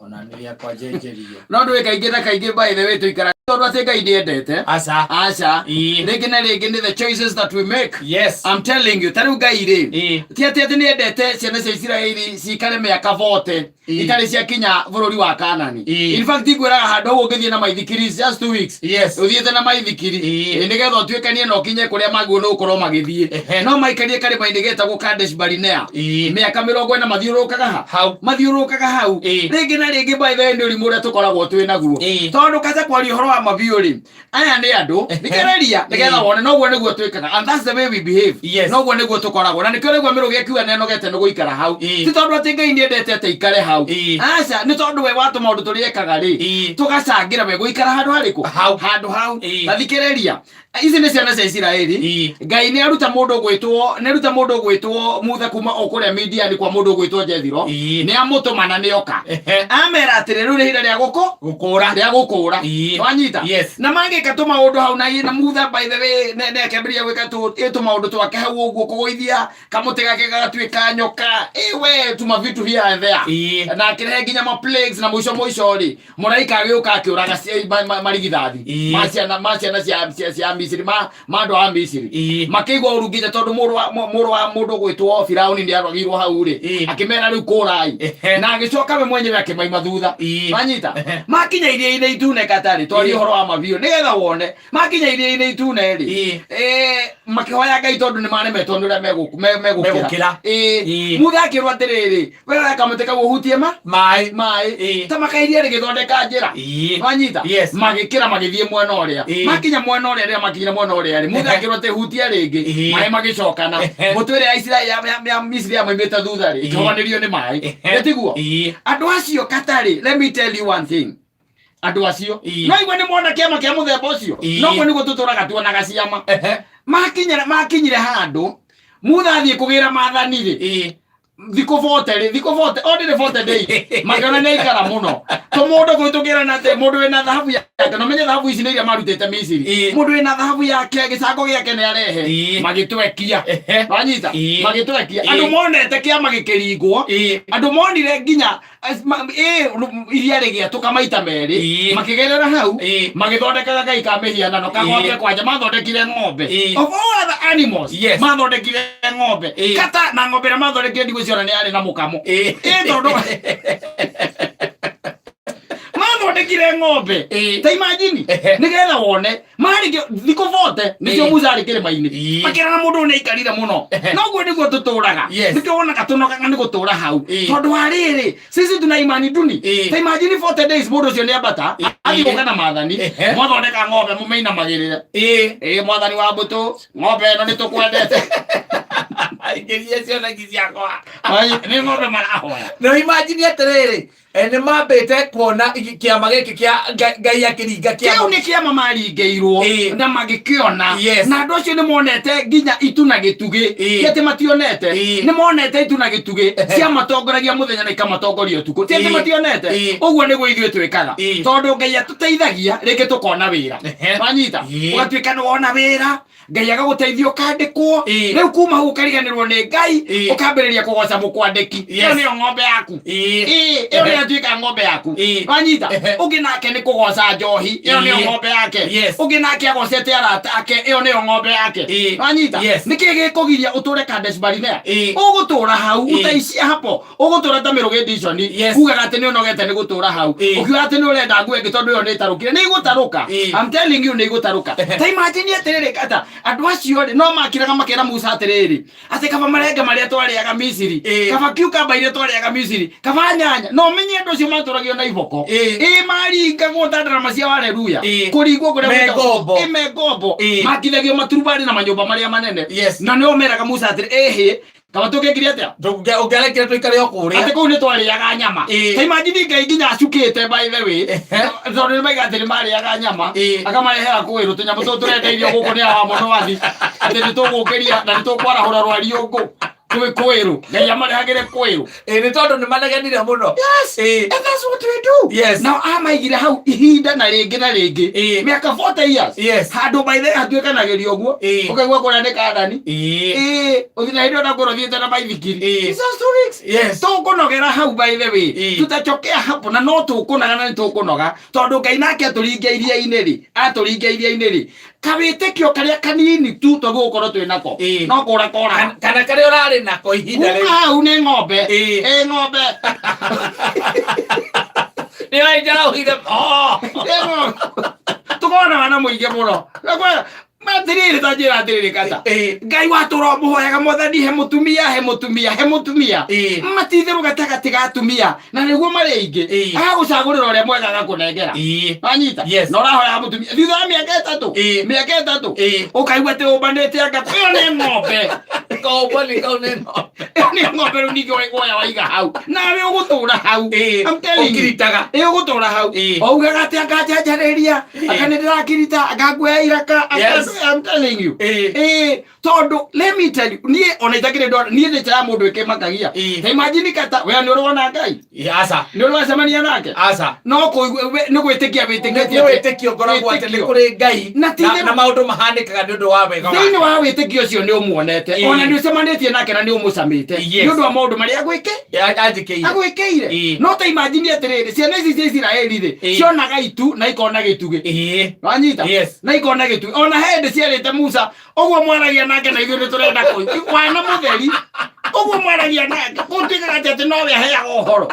Ona nĩ rĩakwa njenjerio. No ndũĩ kaingĩ na kaingĩ, by the way, tũikara tondũ atĩ Ngai ndĩendete. Aca. Aca. Rĩngĩ na rĩngĩ nĩ the choices that we make. I'm telling you, ta rĩu Ngai rĩ, ti atĩ atĩ nĩ endete ciana cia Isiraeli cikare mĩaka 40 itarĩ ciakinya bũrũri wa Kanani. In fact, ngwĩraga handũ hau ũngĩthiĩ na maithikiri is just 2 weeks ũthiĩte na maithikiri, nĩgetha ũtuĩkanie na ũkinye kũrĩa magwo nĩ gũkorwo magĩthiĩ. No maikarie karĩma-inĩ getagwo Kadesh Barinea mĩaka 40 mathiũrũrũkaga ha? Hau. Mathiũrũrũkaga hau. Rĩngĩ na rĩngĩ, by the way, nĩ ũrimũ ũrĩa tũkoragwo twĩ naguo, tondũ kaca kwaria ũhoro wa mabiũ rĩ, aya nĩ andũ thikĩrĩria nĩgetha wone noguo nĩguo twĩkaga, and that's the way we behave. Noguo nĩguo tũkoragwo, na nĩkĩo rĩgua mĩrũgĩ akiuga nĩanogete nĩ gũikara hau. Ti tondũ atĩ Ngai nĩendete atĩ aikare hau. Aca, nĩ tondũ we wa tũmaũndũ tũrĩa ekaga rĩ, tũgacangĩra we gũikara handũ harĩkũ? Hau. Handũ hau. Ta thikĩrĩria, ici nĩ ciana cia Isiraeli. Ngai nĩ aruta mũndũ gwĩtwo, nĩ aruta mũndũ gwĩtwo Mutha kuma o kũrĩa Midiani kwa mũndũ gwĩtwo Jethiro. Nĩ amũtũma na nĩ oka. Amera atĩrĩ, rĩu nĩ ihinda rĩa gũkũ Gũkũra. Rĩa gũkũra. Wanyita? Yes. Na mangĩka tũmaũndũ hau na Mutha, by the way, nĩ akĩambĩrĩria gwĩka tũmaũndũ twake hau ũguo, kũgũithia kamũtĩ gake gagatuĩka nyoka, ĩwe tuma vitu here and there, na akĩrehe nginya ma plagues, na mũico mũico rĩ, mũraika agĩũka akĩũraga marigithathi ma ciana cia Misiri, ma andũ a Misiri. Makĩigua ũru nginya tondũ mũrũ wa mũndũ gwĩtwo Firauni nĩ arwagirwo hau rĩ, akĩmera rĩu kũrai, na agĩcoka we mwenyewe akĩmaima thutha. Wanyita? Makinya iria-inĩ itune katarĩ twarie ũhoro wa mabiũ nĩgetha wone, makinya iria-inĩ itune rĩ, makĩhoya Ngai tondũ nĩ maremetwo nĩ ũrĩa megũkĩra. Megũkĩra. Mutha akĩrwo atĩrĩrĩ, we oya kamũtĩ kau ũhutie ma Maĩ. Maĩ ta makairia rĩgĩthondeka njĩra. Wanyita? Yes. Magĩkĩra magĩthiĩ mwena ũrĩa. Makinya mwena ũrĩa, rĩrĩa makinyire mwena ũrĩa rĩ, Mutha akĩrwo atĩ hutia rĩngĩ. Maĩ magĩcokana. Mbũtũ ĩrĩa ya Isiraeli ya Misiri yamaimĩte thutha rĩ, ĩkĩhobanĩrio nĩ maĩ. Ĩtiguo? Andũ acio katarĩ, let me tell you one thing, andũ acio no igua nĩ mona kĩama kĩa mũthemba ũcio. Noguo nĩguo tũtũraga tuonaga ciama. Makinyire handũ Mutha athiĩ kũgĩra maathani rĩ, thikũ 40 rĩ, thikũ 40, only 40 days, makĩona nĩ aikara mũno. Tũmũndũ kũhĩtũkĩra na atĩ mũndũ wĩna thahabu yake, na menye thahabu ici nĩ iria marutĩte Misiri. Mũndũ wĩna thahabu yake, gĩcango gĩake nĩ arehe. Magĩtwekia. Wanyita? Magĩtwekia. Andũ monete kĩama gĩkĩringwo, andũ monire nginya iria rĩgĩatũka maita merĩ, makĩgerera hau, magĩthondekaga ngai ka mĩhianano kagwake kwanja mathondekire ng'ombe. Of all other animals, mathondekire ng'ombe. Kata na ng'ombe ĩrĩa mathondekire ndigwĩciona nĩ yarĩ na mũkamo. Tondũ mathondekire ng'ombe. Ta imagine, nĩgetha wone marĩ thikũ 40 nĩcio Musa arĩ kĩrĩma-inĩ. Makĩrana mũndũ ũyũ nĩ aikarire mũno. Noguo nĩguo tũtũraga. Nĩkĩo wonaga tũnogaga nĩ gũtũra hau, tondũ wa rĩrĩ, sisi tuna imani duni. Ta imagine 40 days, mũndũ ũcio nĩ ambata athiĩ gũka na maathani. Mwathondeka ng'ombe mũmĩinamagĩrĩre. Ĩ mwathani wa mbũtũ, ng'ombe ĩno nĩ tũkwendete. Aingĩrie cioneki ciakwa. Ai, nĩ ng'ombe marahoya. No imagine atĩrĩrĩ, nĩ mambĩte kuona kĩama gĩkĩ kĩa Ngai akĩringa kĩu kĩama. Nĩ kĩama maringĩirwo na magĩkĩona. Na andũ acio nĩ monete nginya itu na gĩtugĩ. Ti atĩ mationete. Nĩ monete itu na gĩtugĩ ciamatongoragia mũthenya na ikamatongoria ũtukũ. Ti atĩ mationete. Ũguo nĩguo ithuĩ twĩkaga, tondũ Ngai atũteithagia rĩngĩ tũkona wĩra. Wanyita? Ũgatuĩka nĩ wona wĩra, Ngai agagũteithia ũkandĩkwo. Rĩu kuma hau ũkariganĩrwo nĩ Ngai, ũkambĩrĩria kũgoca mũkwandĩki. Ĩyo nĩyo ng'ombe yaku. Ĩyo nĩyo ĩtuĩka ng'ombe yaku. Wanyita? Ũngĩ nake nĩ kũgoca njohi, ĩyo nĩyo ng'ombe yake. Ũngĩ nake agocete arata ake, ĩyo nĩyo ng'ombe yake. Wanyita? Yes. Nĩkĩ gĩkũgiria ũtũre Kadesh Barinea? Ũgũtũra hau, utaishia hapo, ũgũtũra ta mĩrũgĩ ndiconi. Ugaga atĩ nĩ ũnogete nĩ gũtũra hau, ũkiuga atĩ nĩ ũrenda nguo ĩngĩ tondũ ĩyo nĩ ĩtarũkire. Nĩ igũtarũka. I'm telling you, nĩ igũtarũka. Ta imagine atĩrĩrĩ, kata andũ acio rĩ, no makiraga makera Musa atĩrĩrĩ, atĩ kaba marenge marĩa twarĩaga Misiri, kaba cucumber iria twarĩaga Misiri, kaba nyanya. No ũmenye andũ acio matũragio na iboko. Ĩ maringagwo ta ndarama cia haleluya. Kũringwo kũrĩa Me ngombo. Ĩ me ngombo. Makithagio maturubarĩ na manyũmba marĩa manene. Na nĩo meraga Musa atĩrĩ, ĩhĩ, kaba tũngĩkire atĩa? Ũngĩarekire tũikare o kũrĩa. Atĩ kũu nĩ twarĩaga nyama. Ta imagine Ngai nginya acukĩte, by the way, tondũ nĩ maiga atĩ nĩ marĩaga nyama, akamarehera kwĩrũ tũnyamũ tũtũ tũrendeirio gũkũ nĩ awa mũno, athi atĩ nĩ tũgũkĩria na nĩ tũkwarahũra rwariũngũ. Kwĩ kwĩrũ Ngai amarehagĩre kwĩrũ. Ĩ, nĩ tondũ nĩ manegenire mũno. Yes. Ĩ. And that's what we do. Yes. Now amaigire hau ihinda na rĩngĩ na rĩngĩ. Ĩ. Mĩaka 40 years. Yes. Handũ by the way hatuĩkanagĩrio ũguo. Ĩ. Ũkaigua kũrĩa nĩ Kanani. Ĩ. Ĩ, ũthiĩ na hĩndĩ ona ngorwo thiĩte na maithikiri. Ĩ. It's just 2 weeks. Yes. Tũkũnogera hau by the way. Ĩ. Tutachokea hapo na no tũkũnoga na nĩ tũkũnoga tondũ Ngai nake atũringia iria-inĩ rĩ, atũringia iria-inĩ rĩ, kawĩtĩkio karĩa kanini tu tũgũkorwo twĩ nako Ĩ. no kũra kora Kana karĩa ũrarĩ nako ihinda kuma rĩu. hau nĩ ng'ombe. Ĩ. Ĩ ng'ombe. Nĩ wainjaraũhire. Oh. Ĩ ng'ombe tũkonaga na mũingĩ mũno atĩrĩrĩ ta njĩra atĩrĩrĩ kata. Ĩ. Ngai watũra mũhoyaga mwathani he mũtumia, he mũtumia, he mũtumia. Ĩ. Matitherũ gatagatĩ ga atumia na nĩguo marĩ aingĩ. Ĩ. Agagũcagũrĩra ũrĩa mwega agakũnengera. Ĩ. Wanyita? Yes. Na ũrahoyaga mũtumia thutha wa mĩaka 3. Ĩ. Mĩaka 3. Ĩ. Ũkaigua atĩ ũmbanĩte anga ĩyo nĩ ng'ombe. Kombani kau nĩ ng'ombe. Ĩyo nĩ ng'ombe rĩu ningĩ woya waiga hau nawe ũgũtũra hau. Ĩ. I'm telling you. Ũkiritaga. Ĩ ũgũtũra hau. Ĩ. Augaga atĩ anganjanjarĩria Ĩ. anga nĩ ndĩrakirita anga nguoya iraka anga- Yes. I'm telling you. Ĩ. Ĩ, tondũ let me tell you, niĩ ona itakĩrĩ ndona niĩ ndĩ ya mũndũ ĩkĩmakagia. Ĩ. Ta imagine kata we nĩ ũrona Ngai. Ĩ, aca. Nĩ ũracemania nake. Aca. No kũigua nĩ gwĩtĩkia wĩtĩkĩtie. Nĩ wĩtĩkio ngoragwo atĩ nĩ Wĩtĩkio. kũrĩ Ngai Na ti na maũndũ mahanĩkaga nĩ ũndũ wa wega Thĩinĩ wake. wa wĩtĩkio ũcio nĩ ũmuonete. Ĩ. Ona nĩ ũcemanĩtie nake na nĩ ũmũcamĩte. Yes. Nĩ ũndũ wa maũndũ marĩa agwĩke Anjĩkĩire. agwĩkĩire. Ĩ. No ta imagine atĩrĩrĩ, ciana ici cia Isiraeli rĩ, Ĩ. cionaga itu na ikona gĩtugĩ. Ĩ. Wanyita? Yes. Na ikona gĩtugĩ. Ona he hĩndĩ ciarĩte Musa, ũguo mwaragia nake na ithuĩ nĩ tũrenda kũigua. Wana mũtheri, ũguo mwaragia nake, gũtuĩkaga atĩ atĩ nowe aheaga ũhoro.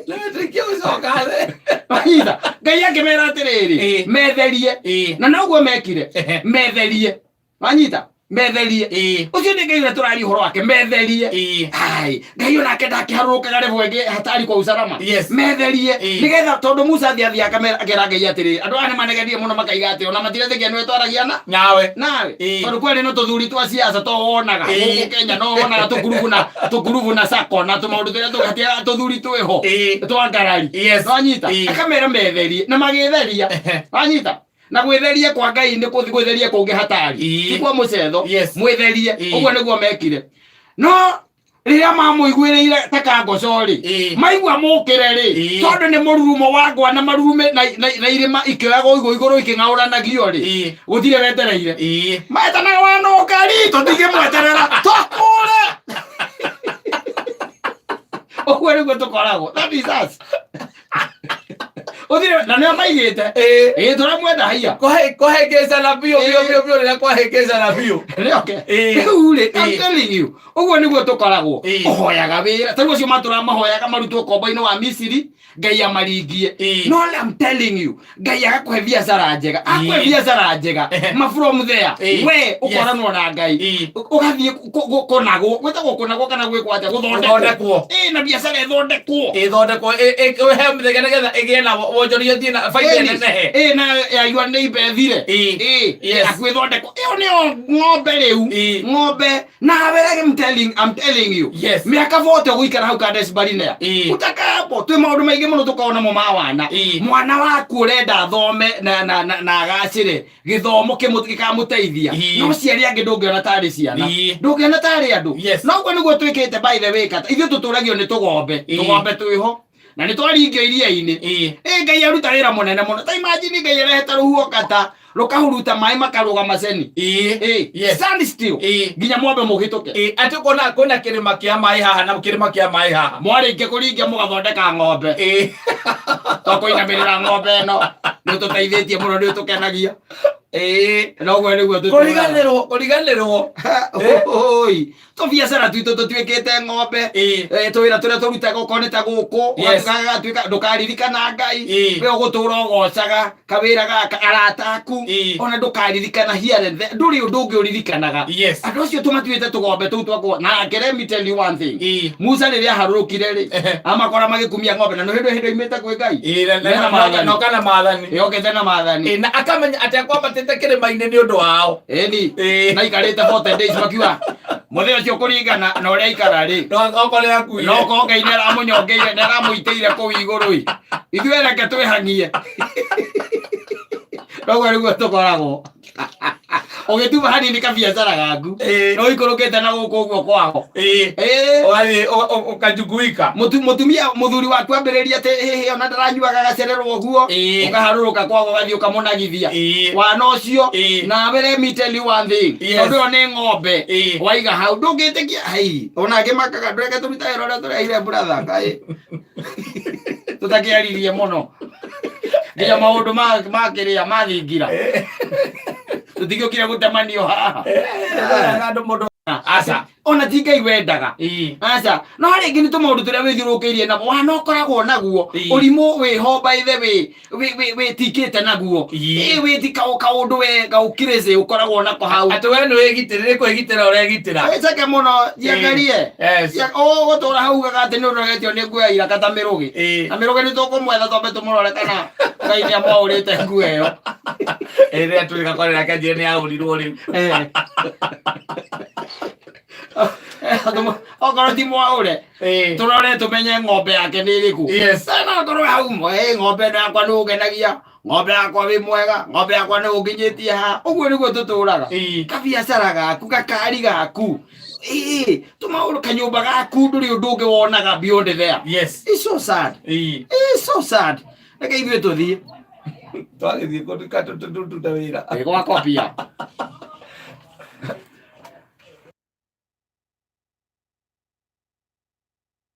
Nĩwĩtĩkio gũcoka thĩ. Wanyita? Ngai akĩmera atĩrĩrĩ, Ĩ. metherie. Ĩ. Na noguo mekire. Ehe. Metherie. Wanyita? Metherie. Ĩ. Ũcio nĩ Ngai ũrĩa tũraria ũhoro wake, metherie. Ĩ. Ai, Ngai onake ndakĩharũrũkaga rĩmwe ĩngĩ hatari kwa usalama. Yes. Metherie. Ĩ. Nĩgetha tondũ Musa athiĩ athiĩ akamera akera Ngai atĩrĩrĩ, andũ aya nĩmanegenire mũno makaiga atĩ ona matiretĩkia nĩwe twaragia na Nawe. nawe. Ĩ. Tondũ kwarĩ na tũthuri twa siasa to wonaga Ĩ. gũkũ Kenya no wonaga tũkurubu na tũkurubu na sako na tũmaũndũ tũrĩa tũgatia tũthuri twĩho Ĩ. twa ngarari. Yes. Wanyita? Ĩ. Akamera metherie na magĩtheria. Ehe. Wanyita? Na gwĩtheria kwa Ngai nĩ kũthi gwĩtheria kũngĩ hatari. Ĩ. Ti kwa mũcetho. Yes. Mwĩtherie. Ĩ. Ũguo nĩguo mekire. No rĩrĩa mamũiguĩrĩire ta kangoco rĩ, Ĩ. maigua mũkĩre rĩ, Ĩ. tondũ nĩ mũrurumo wa ngwa na marurume na, na, na irĩma ikĩoyagwo igũ igũrũ ikĩng'aũranagio rĩ, Ĩ. gũtirĩ wetereire. Ĩ. Metanaga wanũkari tũtingĩmweterera tũkũre. Ũguo nĩguo tũkoragwo. That is us. Ũthire na nĩo maigĩte. Ĩ. Ĩ tũramwenda haiya. Kũhĩngĩcana biũ biũ biũ biũ rĩrĩa kwahĩngĩcana biũ. Rĩoke. Ĩ. Rĩu rĩ, I'm Ĩ. telling you, ũguo nĩguo tũkoragwo. Ĩ. Ũhoyaga wĩra. Ta rĩu acio matũraga mahoyaga marutwo kombo-inĩ wa Misiri, Ngai amaringie. Ĩ. No I'm telling you, Ngai agakũhe biacara njega. Akũhe Ĩ. biacara njega. Ehe. Ma from there, Ĩ. we Yes. ũkoranwo na Ngai. Ĩ. Ũgathiĩ kũnagwo, gwĩtagwo kũnagwo kana gwĩkwo atĩa? Gũthondekwo. Gũthondekwo. Ĩ, na biacara ĩthondekwo. Ĩthondekwo ĩhe mĩthenya nĩgetha ĩgĩe na wonjoria ũthiĩ na baita ĩnenehe. Ĩ, na ya your neighbor ĩthire. Ĩ. Ĩ, Yes. yaku ĩthondekwo. Ĩyo nĩyo ng'ombe rĩu. Ĩ. Ng'ombe nawe I'm telling, I'm telling you. Yes. Mĩaka 40 ũgũikara hau Kadesh Barnea. Ĩ. Utakaa hapo twĩ maũndũ maingĩ mũno tũkoragwo namo ma wana. Ĩ. Mwana waku ũrenda athome na na na, na agacĩre gĩthomo gĩkamũteithia. Ĩ. No ciari angĩ ndũngĩona tarĩ ciana. Ĩ. Ndũngĩona tarĩ andũ. Yes. No ũguo nĩguo twĩkĩte by the way kata. Ithuĩ tũtũragio nĩ tũgombe. Ĩ. Tũgombe twĩho. Na nĩ twaringio iria-inĩ. Ĩ. Ĩ Ngai aruta wĩra mũnene mũno. Ta imagine Ngai arehete rũhuho kata rũkahuruta maĩ makarũga maceni. Ĩ. Ĩ. Yes. Stand still. Ĩ. Nginya mwambe mũhĩtũke. Ĩ, atĩ ũkona kwĩna kĩrĩma kĩa maĩ haha na kĩrĩma kĩa maĩ haha. Mwarĩkia kũringia mũgathondeka ng'ombe. Ĩ. Tũkũinamĩrĩra ng'ombe ĩno. Nĩ ũtũteithĩtie mũno, nĩ ũtũkenagia. Ĩ. Na ũguo nĩguo tũtũraga. Kũriganĩrwo, kũriganĩrwo. Oi, tũbiacara twitũ tũtuĩkĩte ng'ombe. Ĩ. Tũwĩra tũrĩa tũrutaga okorwo nĩ ta gũkũ, Yes. ũgatuĩka ndũkaririkana Ngai. Ĩ. We ũgũtũra ũgocaga kawĩra gaka arata aku. Ĩ. Ona ndũkaririkana here and there. Ndũrĩ ũndũ ũngĩ ũririkanaga. Yes. Andũ acio tũmatuĩte tũgombe tũu twakwa. Na let me tell you one thing. Ĩ. Musa rĩrĩa aharũrũkire rĩ, Ehe. amakora magĩkumia ng'ombe na nĩ hĩndĩ hĩndĩ oimĩte kwĩ Ngai. Ĩ, Mena maathani. na ũka na maathani. Yokĩte na maathani. Ĩ, na akamenya atĩ akwambatĩte kĩrĩma-inĩ nĩ ũndũ wao. Ĩni. Ĩ. Na aikarĩte 40 days makiuga mũthĩ ũcio kũringana na ũrĩa aikara rĩ. No okorwo nĩ akuire. No korwo Ngai nĩ aramũnyongeire, nĩ aramũitĩire kũu igũrũ ĩ. Ithuĩ reke twĩhang'ie. Noguo nĩguo tũkoragwo. Ũgĩtuma hanini kabiacara gaku. No ikũrũkĩte na gũkũ ũguo kwao. Ũgathiĩ ũkajumuika. Mũtumia mũthuri waku ambĩrĩria atĩ hĩhĩ ona ndaranyuaga gacererwo ũguo. Ũkaharũrũka kwao ũgathiĩ ũkamũnagithia. Wana ũcio nawe let me tell you one thing. Tondũ ĩyo nĩ ng'ombe. Waiga hau ndũngĩtĩkia hei. Ona angĩ makaga ndũreke tũruta wĩra ũrĩa tũrehire brother kaĩ. Tũtakĩaririe mũno. Nginya maũndũ ma kĩrĩa mathingira. Tũtigĩũkire gũtemanio haha. Andũ mũndũ aca. Ona ti Ngai wendaga. Aca. No rĩngĩ nĩ tũmaũndũ tũrĩa wĩthiũrũrũkĩirie namo wana ũkoragwo naguo. Ũrimũ wĩho by the way wĩtikĩte naguo. Wĩti kaũndũ we gaũkirĩcĩ ũkoragwo nako hau. Atĩ we nĩ wĩgitĩra nĩ kwĩgitĩra ũregitĩra. Wĩceke mũno jiangarie. Ũgũtũra hau ugaga atĩ nĩ ũrogetio nĩ nguo ya iraka ta mĩrũgĩ. Na mĩrũgĩ nĩ tũkũmwetha twambe tũmũrore kana Ngai nĩ amwaũrĩte nguo ĩyo. Rĩrĩa tũrĩ gakorera kenjire nĩ yaũrirwo rĩu. Okorwo ti mwaũre tũrore tũmenye ng'ombe yake nĩ ĩrĩkũ. No akorwo hau ng'ombe ĩno yakwa nĩ ũngenagia, ng'ombe yakwa wĩ mwega, ng'ombe yakwa nĩ ũnginyĩtie haha. Ũguo nĩguo tũtũraga. Kabiacara gaku, gakari gaku, tũmaũndũ, kanyũmba gaku, ndũrĩ ũndũ ũngĩ wonaga beyond there. It's so sad. It's so sad. Reke ithuĩ tũthiĩ. Twagĩthiĩ kũndũ tũrute wĩra. Gwakobia.